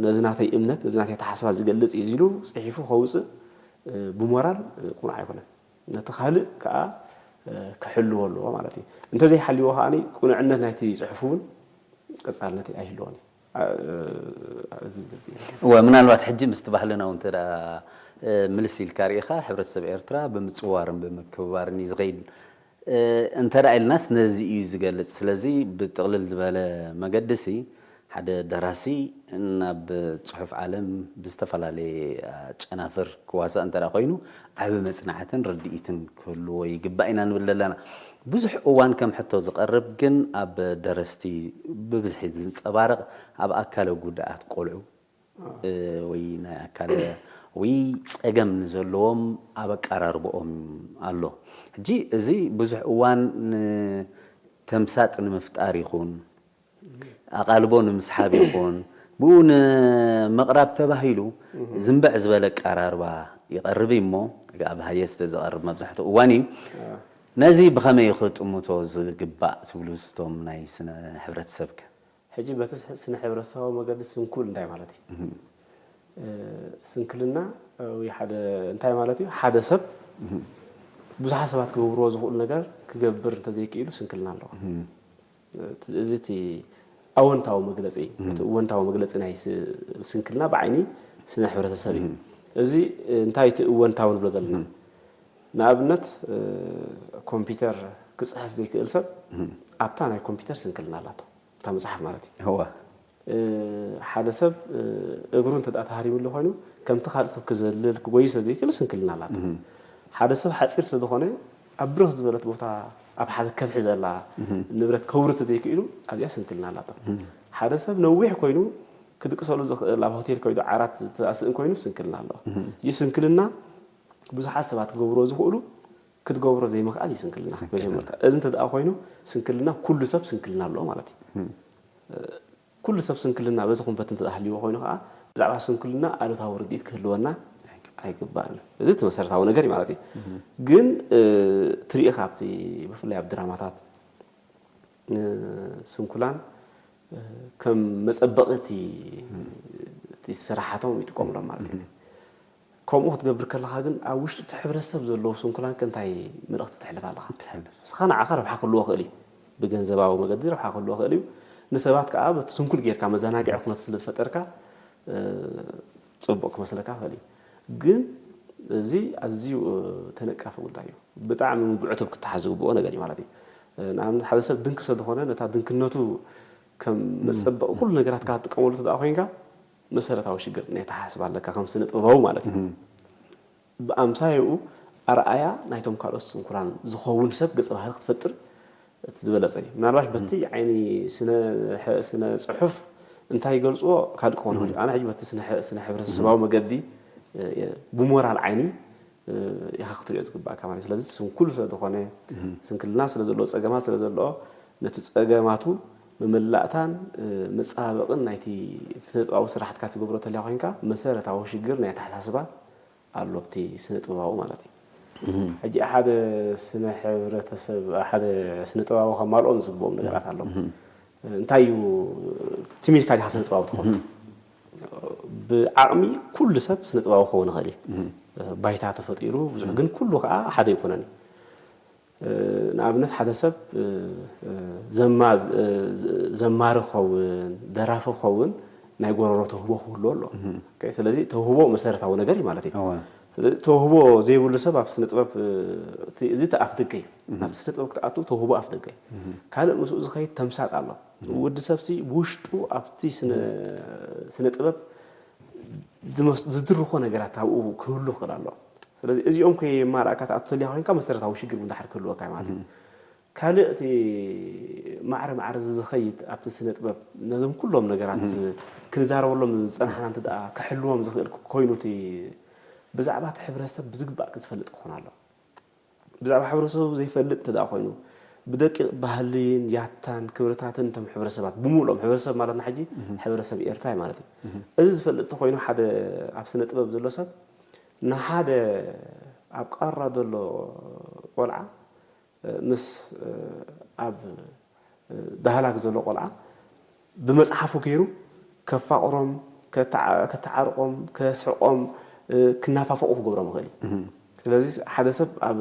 ነዚ ናተይ እምነት፣ ነዚ ናተይ ኣተሓሳስባ ዝገልጽ እዩ ኢሉ ጽሒፉ ከውጽእ፣ እ፣ ብሞራል፣ እ፣ ቅኑዕ ኣይኮነን። ነቲ ካልእ ከኣ፣ እ፣ ክሕልዎ ኣለዎ ማለት እዩ። እንተዘይሓልዎ ከኣ ቅኑዕነት ናይቲ ጽሑፍ እውን ቀጻልነት ኣይህልዎን እዩ። እ፣ እዚ ዝብል እዩ። እወ፣ ምናልባት ሕጂ ምስቲ ባህልና እውን እንተ ደኣ፣ እ፣ ምልስ ኢልካ ርኢኻ፣ ሕብረተሰብ ኤርትራ ብምጽዋርን ብምክብባርን እዩ ዝኸይድ። እ፣ እንተ ደኣ ኢልናስ ነዚ እዩ ዝገልጽ። ስለዚ ብጥቕልል ዝበለ መገድሲ ሓደ ደራሲ ናብ ጽሑፍ ዓለም ብዝተፈላለየ ጨናፍር ክዋሳእ እንተ ደኣ ኮይኑ ዓቢ መጽናዕትን ርድኢትን ክህልዎ ይግባእ ኢና ንብል ዘለና። ብዙሕ እዋን ከም ሕቶ ዝቐርብ ግን ኣብ ደረስቲ ብብዝሒ ዝንጸባረቕ ኣብ ኣካለ ጉድኣት ቆልዑ እ፣ ወይ ናይ ኣካለ ወይ ጸገም ንዘለዎም ኣብ ኣቀራርብኦም ኣሎ። ሕጂ እዚ ብዙሕ እዋን ንተምሳጥ ንምፍጣር ይኹን፣ ኣቓልቦ ንምስሓብ ይኹን፣ ብኡ ንምቕራብ ተባሂሉ ዝንበዕ ዝበለ ኣቀራርባ ይቐርብ እዩ እሞ፣ ኣብ ሃየስት ዝቐርብ መብዛሕትኡ እዋን እዩ። ነዚ ብኸመይ ክጥምቶ ዝግባእ ትብሉ፣ ስቶም ናይ ስነ ሕብረተሰብከ? ሕጂ በቲ ስ-፣ ስነ ሕብረተሰባዊ መገዲ ስንኩል እንታይ ማለት እዩ? እ፣ ስንክልና፣ እ፣ ወይ ሓደ፣ እንታይ ማለት እዩ? ሓደ ሰብ ብዙሓት ሰባት ክገብርዎ ዝኽእሉ ነገር ክገብር እንተዘይክኢሉ ስንክልና ኣለዎ። እቲ፣ እዚ እቲ ኣወንታዊ መግለጺ እዩ። እቲ እወንታዊ መግለጺ ናይ ስ-፣ ስንክልና ብዓይኒ ስነ ሕብረተሰብ እዩ። እዚ እንታይ እቲ እወንታዊ ንብሎ ዘለና? ንኣብነት፣ እ፣ ኮምፒውተር ክጽሕፍ ዘይክእል ሰብ ኣብታ ናይ ኮምፒውተር ስንክልና ኣላቶ። እታ መጽሓፍ ማለት እዩ። እወ። እ፣ ሓደ ሰብ፣ እ፣ እግሩ እንተ ደኣ ተሃሪሙሉ ኮይኑ፣ ከምቲ ካልእ ሰብ ክዘልል፣ ክጎዪ ስለ ዘይክእል ስንክልና ኣላቶ። ሓደ ሰብ ሓጺር ስለ ዝኾነ፣ ኣብ ብርኽ ዝበለት ቦታ ኣብ ሓደ ከብሒ ዘላ ንብረት ከውርድ ተዘይክኢሉ፣ ኣብዚኣ ስንክልና ኣላቶ። ሓደ ሰብ ነዊሕ ኮይኑ፣ ክድቅሰሉ ዝኽእል፣ ኣብ ሆቴል ከይዱ ዓራት ዝተኣስእን ኮይኑ ስንክልና ኣለዎ። እዚ ስንክልና ብዙሓት ሰባት ክገብርዎ ዝኽእሉ፣ ክትገብሮ ዘይምኽኣል እዩ ስንክልና። ስንክልና። መጀመርታ፣ እዚ እንተ ደኣ ኮይኑ፣ ስንክልና፣ ኩሉ ሰብ ስንክልና ኣለዎ ማለት እዩ። ኩሉ ሰብ ስንክልና በዚ ኩንበት እንተ ሃልይዎ ኮይኑ ከኣ፣ ብዛዕባ ስንክልና ኣሉታዊ ርድኢት ክህልወና ኣይግባእን። እዚ እቲ መሰረታዊ ነገር እዩ ማለት እዩ። ግን፣ እ፣ ትርኢ ካብቲ ብፍላይ ኣብ ድራማታት፣ እ፣ ስንኩላን፣ እ፣ ከም መጸበቒ እቲ፣ እቲ ስራሓቶም ይጥቀሙሎም ማለት እዩ። ከምኡ ክትገብር ከለኻ ግን ኣብ ውሽጢ እቲ ሕብረተሰብ ዘለዉ ስንኩላን ከ እንታይ መልእኽቲ ተሕልፍ ኣለኻ? ተሕልፍ። ንስኻ ንዓኻ ረብሓ ክህልዎ ይኽእል እዩ። ብገንዘባዊ መገዲ ረብሓ ክህልዎ ይኽእል እዩ። ንሰባት ከኣ በቲ ስንኩል ጌርካ መዘናግዒ ኩነታት ስለ ዝፈጠርካ፣ እ፣ ጽቡቕ ክመስለካ ይኽእል እዩ። ግን እዚ ኣዝዩ፣ እ፣ ተነቃፊ ጉዳይ እዩ። ብጣዕሚ ብዕቱብ ክተሓዝ ዝግብኦ ነገር እዩ ማለት እዩ። እ፣ ንኣብነት ሓደ ሰብ ድንኪ ስለ ዝኾነ ነታ ድንክነቱ ከም መጸበቒ ኩሉ ነገራትካ ክትጥቀመሉ እንተ ደኣ ኮይንካ መሰረታዊ ሽግር ናይ ኣተሓሳስባ ኣለካ ከም ስነ ጥበባዊ ማለት እዩ። ብኣምሳያኡ ኣርኣያ ናይቶም ካልኦት ስንኩላን ዝኸውን ሰብ ገጸ ባህሪ ክትፈጥር እቲ ዝበለጸ እዩ። ምናልባሽ በቲ ዓይኒ ስነ፣ ስነ ጽሑፍ እንታይ ይገልጽዎ ካልእ ክኾን ይኽእል እዩ። ኣነ ሕጂ በቲ ስነ፣ ስነ ሕብረተሰባዊ መገዲ፣ እ፣ ብሞራል ዓይኒ፣ እ፣ ኢኻ ክትሪኦ ዝግባእካ ማለት እዩ። ስለዚ ስንኩል ስለ ዝኾነ፣ ስንክልና ስለ ዘለዎ፣ ጸገማት ስለ ዘለዎ፣ ነቲ ጸገማቱ ምምላእታን፣ እ፣ ምጻባበቕን ናይቲ ስነ ጥበባዊ ስራሕትካ ትገብሮ ተልያ ኮይንካ መሰረታዊ ሽግር ናይ ኣተሓሳስባ ኣሎ ኣብቲ ስነ ጥበባዊ ማለት እዩ። ሕጂ ሓደ ስነ ሕብረተሰብ፣ ሓደ ስነ ጥበባዊ ከማልኦም ዝግብኦም ነገራት ኣለዉ። እንታይ እዩ፣ ትም ኢልካ ዲኻ ስነ ጥበባዊ ትኸውን? ብዓቕሚ ኩሉ ሰብ ስነ ጥበባዊ ክኸውን ይኽእል እዩ። ባይታ ተፈጢሩ ብዙሕ፣ ግን ኩሉ ከዓ ሓደ ኣይኮነን እዩ። እ፣ ንኣብነት ሓደ ሰብ፣ እ፣ እ፣ ዘማ-፣ እ፣ ዘ-፣ ዘማሪ ክኸውን፣ ደራፊ ክኸውን ናይ ጎረሮ ተውህቦ ክህልዎ ኣለዎ። ኦኬ፣ ስለዚ ተውህቦ መሰረታዊ ነገር እዩ ማለት እዩ። እወ። ስለዚ ተውህቦ ዘይብሉ ሰብ ኣብ ስነ ጥበብ፣ እ፣ እቲ፣ እዚ እቲ ኣፍ ደገ እዩ። ናብቲ ስነ ጥበብ ክትኣቱ ተውህቦ ኣፍ ደገ እዩ። ካልእ ምስኡ ዝኸይድ ተምሳጥ ኣሎ። ወዲ ሰብሲ ውሽጡ ኣብቲ ስነ ጥበብ ዝድርኾ ነገራት ኣብኡ ክህሉ ክእል ኣሎ። ስለዚ እዚኦም ከየማላእካ ትኣቱ ተልያ ኮይንካ መሰረታዊ ሽግር እውን ዳሕር ክህልወካ ማለት እዩ። ካልእ እቲ ማዕረ ማዕረ ዝኸይድ ኣብቲ ስነ ጥበብ ነዞም ኩሎም ነገራት ክንዛረበሎም ዝፀናሕና እንተ ደኣ ክሕልዎም ዝኽእል ኮይኑ እቲ ብዛዕባ እቲ ሕብረተሰብ ብዝግባእ ክዝፈልጥ ክኾን ኣሎ። ብዛዕባ ሕብረተሰቡ ዘይፈልጥ እንተ ደኣ ኮይኑ ብደቂቕ ባህልን ያታን ክብርታትን እቶም ሕብረተሰባት ብምሉኦም ሕብረተሰብ ማለትና ሕጂ ሕብረተሰብ ኤርትራ እዩ ማለት እዩ። እዚ ዝፈልጥ እንተኮይኑ ሓደ ኣብ ስነ ጥበብ ዘሎ ሰብ ንሓደ ኣብ ቃራ ዘሎ ቆልዓ ምስ ኣብ ዳህላክ ዘሎ ቆልዓ ብመጽሓፉ ገይሩ ከፋቕሮም፣ ከተዓርቖም፣ ከስሕቖም፣ ክናፋፈቑ ክገብሮም ይኽእል እዩ። ስለዚ ሓደ ሰብ ኣብ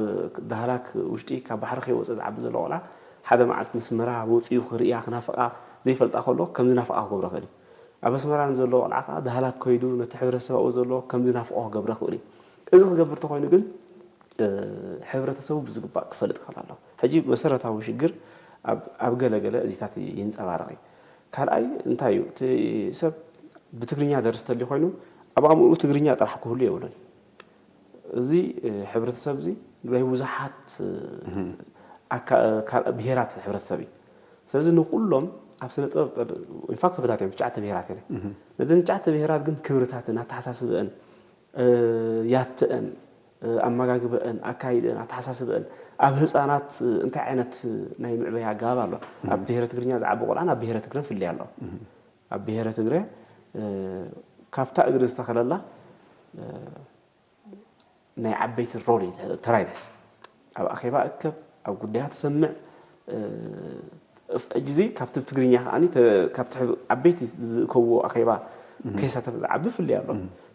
ዳህላክ ውሽጢ ካብ ባሕሪ ከይወፀ ዝዓቢ ዘሎ ቆልዓ ሓደ መዓልቲ ንስመራ ወፂኡ ክርእያ ክናፍቓ ዘይፈልጣ ከሎ ከም ዝናፍቓ ክገብሮ ይኽእል እዩ። ኣብ ኣስመራ ንዘሎ ቆልዓ ከዓ ዳህላክ ከይዱ ነቲ ሕብረተሰብ ኣብኡ ዘሎ ከም ዝናፍቖ ክገብረ ይኽእል እዩ። እዚ ክገብር ተኾይኑ ግን ሕብረተሰቡ ብዝግባእ ክፈልጥ ክኽእል ኣለዎ። ሕጂ መሰረታዊ ሽግር ኣብ ገለ ገለ እዚታት ይንፀባረቕ እዩ። ካልኣይ እንታይ እዩ? እቲ ሰብ ብትግርኛ ደርሲ ተልዩ ኮይኑ ኣብ ኣእምርኡ ትግርኛ ጥራሕ ክህሉ የብሉን። እዚ ሕብረተሰብ እዚ ናይ ብዙሓት ካልእ ብሄራት ሕብረተሰብ እዩ። ስለዚ ንኩሎም ኣብ ስነ ጥበብ ኢንፋክት ውሕዳት እዮም፣ ትሽዓተ ብሄራት እዮም። ነዘን ትሽዓተ ብሄራት ግን ክብርታትን ኣተሓሳስበአን ያተአን ኣመጋግበአን ኣካይደአን ኣተሓሳስበአን ኣብ ህፃናት እንታይ ዓይነት ናይ ምዕበያ ኣገባብ ኣሎ? ኣብ ብሄረ ትግርኛ ዝዓቢ ቆልዓን ኣብ ብሄረ ትግረን ፍልይ ኣሎ። ኣብ ብሄረ ትግረ ካብታ እግሪ ዝተኸለላ ናይ ዓበይቲ ሮል ተራ ይትሕዝ። ኣብ ኣኼባ እከብ፣ ኣብ ጉዳያት ትሰምዕ። ሕጂ እዚ ካብቲ ትግርኛ ከዓኒ ካብቲ ዓበይቲ ዝእከብዎ ኣኼባ ከይሳተፍ ዝዓቢ ፍልይ ኣሎ።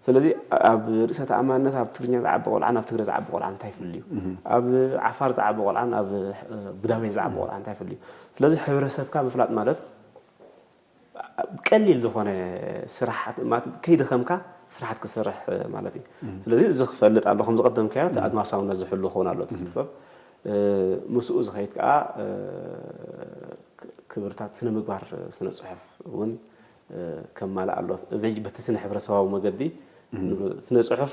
ስለዚ ኣብ ርእሰ ተኣማንነት ኣብ ትግርኛ ዝዓቢ ቆልዓን ኣብ ትግረ ዝዓቢ ቆልዓን እንታይ ፍልዩ? ኣብ ዓፋር ዝዓቢ ቆልዓን ኣብ ብዳቤ ዝዓቢ ቆልዓን እንታይ ፍልዩ? ስለዚ ሕብረተሰብካ ምፍላጥ ማለት ቀሊል ዝኾነ ስራሕ ከይደኸምካ ስራሓት ክሰርሕ ማለት እዩ። ስለዚ እዚ ክፈልጥ ኣሎ ከም ዝቀደምካዮ እቲ ኣድማሳውነት ዝሕሉ ክኸውን ኣሎ እቲ ስነ ጥበብ። ምስኡ ዝኸይድ ከዓ ክብርታት ስነ ምግባር ስነ ፅሑፍ እውን ከማልእ ኣሎ። እዚ በቲ ስነ ሕብረተሰባዊ መገዲ ስነ ፅሑፍ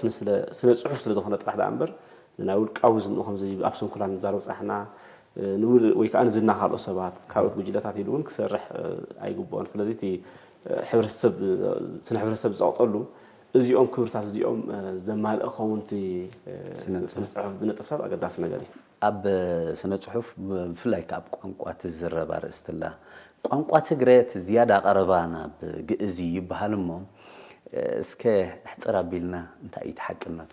ስለ ዝኾነ ጥራሕ ደኣ እምበር ንናይ ውልቃዊ ዝንኡ ከምዚ ኣብ ስንኩላን ንዛረብ ፃሕና ንውል ወይ ከዓ ንዝና ካልኦት ሰባት ካልኦት ጉጅለታት ኢሉ እውን ክሰርሕ ኣይግብኦን። ስለዚ እቲ ሕብረተሰብ ስነ ሕብረተሰብ ዝፀቕጠሉ እዚኦም ክብርታት እዚኦም ዘማልእ ከውንቲ ስነ ፅሑፍ ዝነጥፍ ሰብ ኣገዳሲ ነገር እዩ። ኣብ ስነ ፅሑፍ ብፍላይ ከዓ ኣብ ቋንቋ ትዝረብ ኣርእስትላ ቋንቋ ትግረ እቲ ዝያዳ ቀረባ ናብ ግእዝ እዩ ይበሃል እሞ እስከ ሕፅር ኣቢልና እንታይ እዩ ተሓቅነቱ?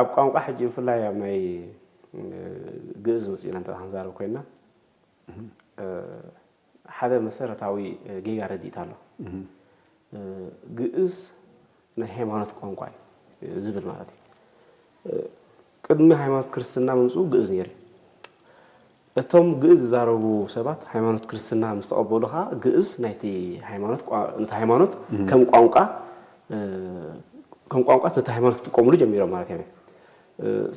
ኣብ ቋንቋ ሕጂ ብፍላይ ኣብ ናይ ግእዝ መፅእና እንተ ክንዛረብ ኮይና ሓደ መሰረታዊ ጌጋ ረዲእት ኣሎ። ግእዝ ናይ ሃይማኖት ቋንቋ እዩ ዝብል ማለት እዩ። ቅድሚ ሃይማኖት ክርስትና ምምፅኡ ግእዝ ነይሩ እዩ። እቶም ግእዝ ዝዛረቡ ሰባት ሃይማኖት ክርስትና ምስ ተቐበሉ ከዓ ግእዝ ናይቲ ሃይማኖት ነቲ ሃይማኖት ከም ቋንቋ ከም ቋንቋ ነቲ ሃይማኖት ክጥቀምሉ ጀሚሮም ማለት እዮም።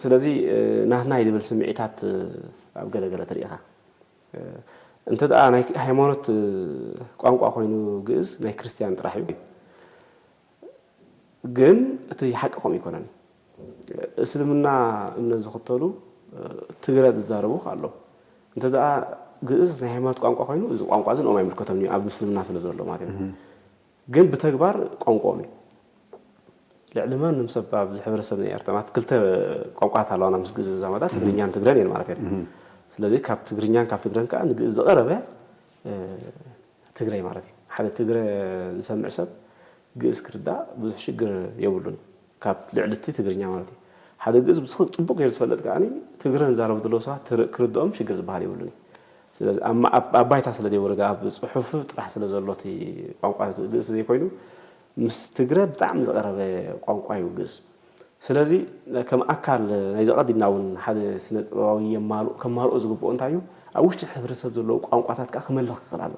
ስለዚ ናህናይ ዝብል ስምዒታት ኣብ ገለገለ ትርኢኻ እንተ ደኣ ናይ ሃይማኖት ቋንቋ ኮይኑ ግእዝ ናይ ክርስትያን ጥራሕ እዩ። ግን እቲ ሓቂ ከምኡ ይኮነን። እስልምና እምነት ዝኽተሉ ትግረ ዝዛረቡ ኣለዉ። እንተ ደኣ ግእዝ ናይ ሃይማኖት ቋንቋ ኮይኑ እዚ ቋንቋ እዚ ንኦም ኣይምልከቶም እዩ ኣብ ምስልምና ስለ ዘሎ ማለት እዩ። ግን ብተግባር ቋንቋኦም እዩ። ልዕሊ ማንም ሰብ ኣብዚ ሕብረተሰብ ናይ ኤርትራ ማለት ክልተ ቋንቋታት ኣለዋና ምስ ግእዝ ዝዛመዳ ትግርኛን ትግረን እየን ማለት እየን። ስለዚ ካብ ትግርኛን ካብ ትግረን ከዓ ንግእዝ ዝቐረበ ትግረይ ማለት እዩ። ሓደ ትግረ ዝሰምዕ ሰብ ግእዝ ክርዳእ ብዙሕ ሽግር የብሉን እዩ። ካብ ልዕሊ እቲ ትግርኛ ማለት እዩ። ሓደ ግእዝ ብፅቡቅ ገይሩ ዝፈልጥ ከዓ ትግረ ንዛረቡ ዘለዉ ሰባት ክርድኦም ሽግር ዝበሃል የብሉን እዩ። ስለዚ ኣብ ባይታ ስለ ዘይወረደ ኣብ ፅሑፍ ጥራሕ ስለ ዘሎ እቲ ቋንቋ ግእዝ ዘይኮይኑ ምስ ትግረ ብጣዕሚ ዝቐረበ ቋንቋ እዩ ግእዝ። ስለዚ ከም ኣካል ናይዚ ቀዲምና እውን ሓደ ስነ ጥበባዊ የማልኡ ከማልኦ ዝግብኦ እንታይ እዩ ኣብ ውሽጢ ሕብረተሰብ ዘለዉ ቋንቋታት ከዓ ክመልኽ ክኽእል ኣሎ።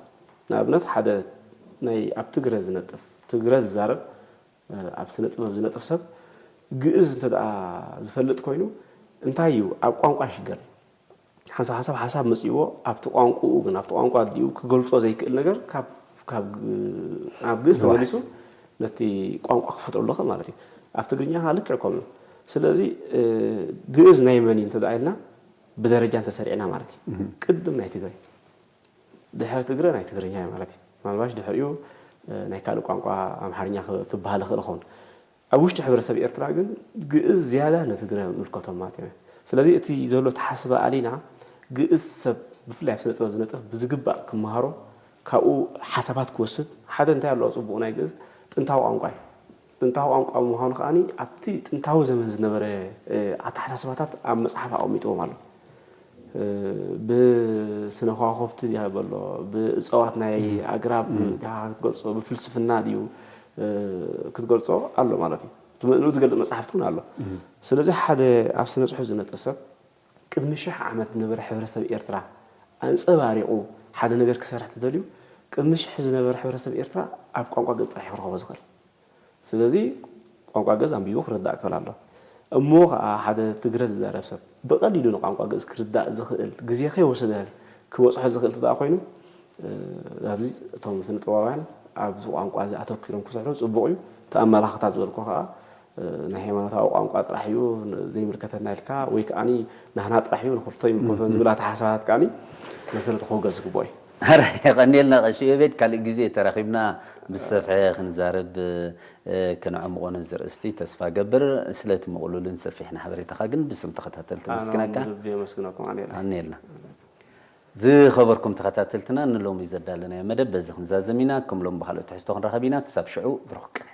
ንኣብነት ሓደ ናይ ኣብ ትግረ ዝነጥፍ ትግረ ዝዛረብ ኣብ ስነ ጥበብ ዝነጥፍ ሰብ ግእዝ እንተ ደኣ ዝፈልጥ ኮይኑ እንታይ እዩ ኣብ ቋንቋ ይሽገር ሓንሳብ ሓንሳብ ሓሳብ መፅእዎ ኣብቲ ቋንቋኡ ግን ኣብቲ ቋንቋ ኣዲኡ ክገልፆ ዘይክእል ነገር ካብ ኣብ ግእዝ ተመሊሱ ነቲ ቋንቋ ክፈጥረሉ ይኽእል ማለት እዩ። ኣብ ትግርኛ ከዓ ልክዕ ከምኡ። ስለዚ ግእዝ ናይ መን እዩ እንተ ኢልና ብደረጃ እንተሰሪዕና ማለት እዩ። ቅድም ናይ ትግረ፣ ድሕሪ ትግረ ናይ ትግርኛ እዩ ማለት እዩ። ምናልባሽ ድሕሪኡ ናይ ካልእ ቋንቋ ኣምሓርኛ ክበሃል ይኽእል ይኸውን። ኣብ ውሽጢ ሕብረተሰብ ኤርትራ ግን ግእዝ ዝያዳ ንትግረ ምልከቶም ማለት እዩ። ስለዚ እቲ ዘሎ ተሓስባ ኣሊና ግእዝ ሰብ ብፍላይ ኣብ ስነ ጥበብ ዝነጥፍ ብዝግባእ ክመሃሮ ካብኡ ሓሳባት ክወስድ ሓደ እንታይ ኣለዎ ጽቡቕ ናይ ግእዝ ጥንታዊ ቋንቋ እዩ። ጥንታዊ ቋንቋ ምዃኑ ከኣ ኣብቲ ጥንታዊ ዘመን ዝነበረ ኣተሓሳስባታት ኣብ መጽሓፍ ኣቐሚጥዎም ኣሎ። ብስነ ከዋኽብቲ ድያ በሎ ብእፀዋት ናይ ኣግራብ ክትገልፆ ብፍልስፍና ድዩ ክትገልፆ ኣሎ ማለት እዩ። እቲ ንኡ ዝገልፅ መፅሓፍቲ እውን ኣሎ። ስለዚ ሓደ ኣብ ስነ ፅሑፍ ዝነጥፍ ሰብ ቅድሚ ሽሕ ዓመት ዝነበረ ሕብረተሰብ ኤርትራ ኣንፀባሪቑ ሓደ ነገር ክሰርሕ ተደልዩ ቅድሚ ሽሕ ዝነበረ ሕብረተሰብ ኤርትራ ኣብ ቋንቋ ግእዝ ጥራሕ ክረኽቦ ዝኽእል። ስለዚ ቋንቋ ግእዝ ኣንቢቡ ክርዳእ ክኽእል ኣሎ። እሞ ከዓ ሓደ ትግረ ዝዛረብ ሰብ ብቐሊሉ ንቋንቋ ግእዝ ክርዳእ ዝኽእል ግዜ ከይወሰደ ክበፅሖ ዝኽእል እንተ ኮይኑ ኣብዚ እቶም ስነ ጥበባውያን ኣብዚ ቋንቋ እዚ ኣተኪሮም ክስርሑ ፅቡቕ እዩ። እቲ ኣመላኽታት ዝበልኮ ከዓ ናይ ሃይማኖታዊ ቋንቋ ጥራሕ እዩ ዘይምልከተና ኢልካ ወይ ከዓ ናህና ጥራሕ እዩ ንክልቶ ይምልከቶን ዝብል ኣተሓሳባት ከዓ መሰረተ ክወገድ ዝግብኦ እዩ። ኧረ የቐንየልና ቀሺ እቤድ፣ ካልእ ግዜ ተራኺብና ብሰፍሐ ክንዛረብ ከነዕምቖ ነዚ ርእስቲ ተስፋ ገብር። ስለቲ ምቕሉልን ሰፊሕን ሓበሬታኻ ግን ብስም ተኸታተልቲ ኣመስግነካ። ኣነ እውን ብልቢ የመስግነኩም። ኣነ የለ። ኣነ የልና። ዝኸበርኩም ተኸታተልትና ንሎሚ ዘዳለናዮ መደብ በዚ ክንዛዘም ኢና። ከም ሎም ብኻልኦት ትሕዝቶ ክንራኸብ ኢና። ክሳብ ሽዑ ብሩኽ ቅነ።